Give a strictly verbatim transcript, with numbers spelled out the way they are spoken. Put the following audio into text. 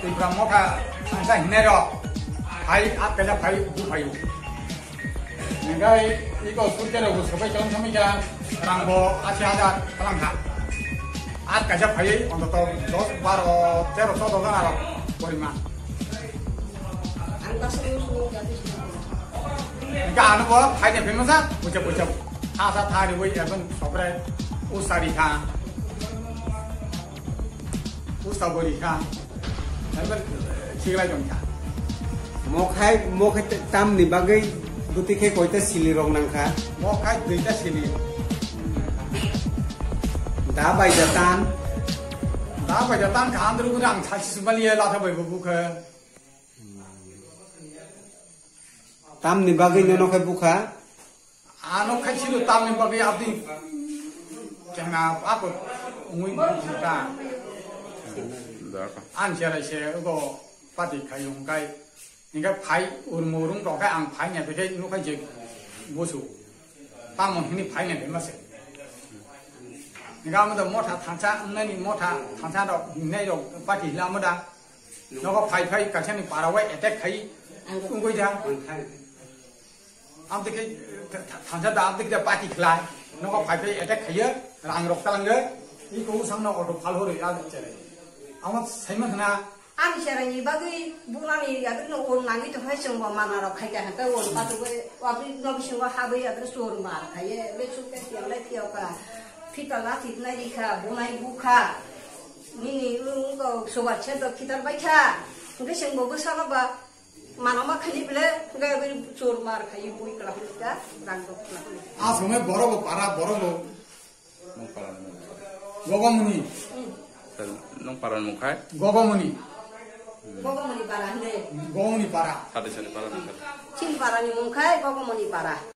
Tipra motha thangsa hinai rok phai, at kaisa phai, bu phaio. Hingkai iko surte rok bu sobai kalam samai kha, rang bo ashi hajar kalam kha. At kaisa phai, ontoto dos, baro, tero, chodo jona rok poriman. Hingka ano bo phai de phimasa, pucha pucha. Thasa thari bui ebon sopre usari kha. Usa bori kha. Ebon siglai don kha. Mokhai, mokhai te-, tamni bagwi bwtwi khe koita sili rok nang kha? Mokhai duita sili. Da bai da tan? Da bai da tan kha, andru guna ang thasi sumali ya latha bai bu khe. Tamni bagwi nono khe bukha? Ano khai silo tamni bagwi abdi kena apa ungui bukha. An sera se go pati khai ungkai. Hingke phai urmo urung rok khe ang phai nya bikhe nukhai je busu. Tamo hini phai nya bima se. Hingke amo da motha thansa, nani motha thansa rok, nai rok pati hila amo da. Nogo phai phai kaisa ni para wai attack khai ungoi da. Am tike thansa da, am tike da pati khlai. Nogo phai phai attack khaiye, rang rok talange. Iko usang no auto phal hori ya chere. Amo saima khna. Ani serani bagwi bunani yadrino on nangwi tonghai chwngbo manarok khaikha hwnkhe on patugwi wabri nogo bisingo habwi yadro chor mar khaiye, be chukhe tiyang lai tiyokha, phita lathi nai rikha, bunai bukha, nini wngkha sobar chedok khitar baikha, hwnkhe chwngbo bwsano ba manama khaini bile hwnkhe abri chor mar khaiye bui kwlak kwlak rang rok kwlak kwlak. Asomai borok bo para, borok bo Nung paran mung khai. Gogomuni. Sir, nung paran mung khai? Gogomuni. Gogomuni para hinde. Gogomuni para. Sade sade paran mung khai. Chin para ni mung khai, Gogomuni para.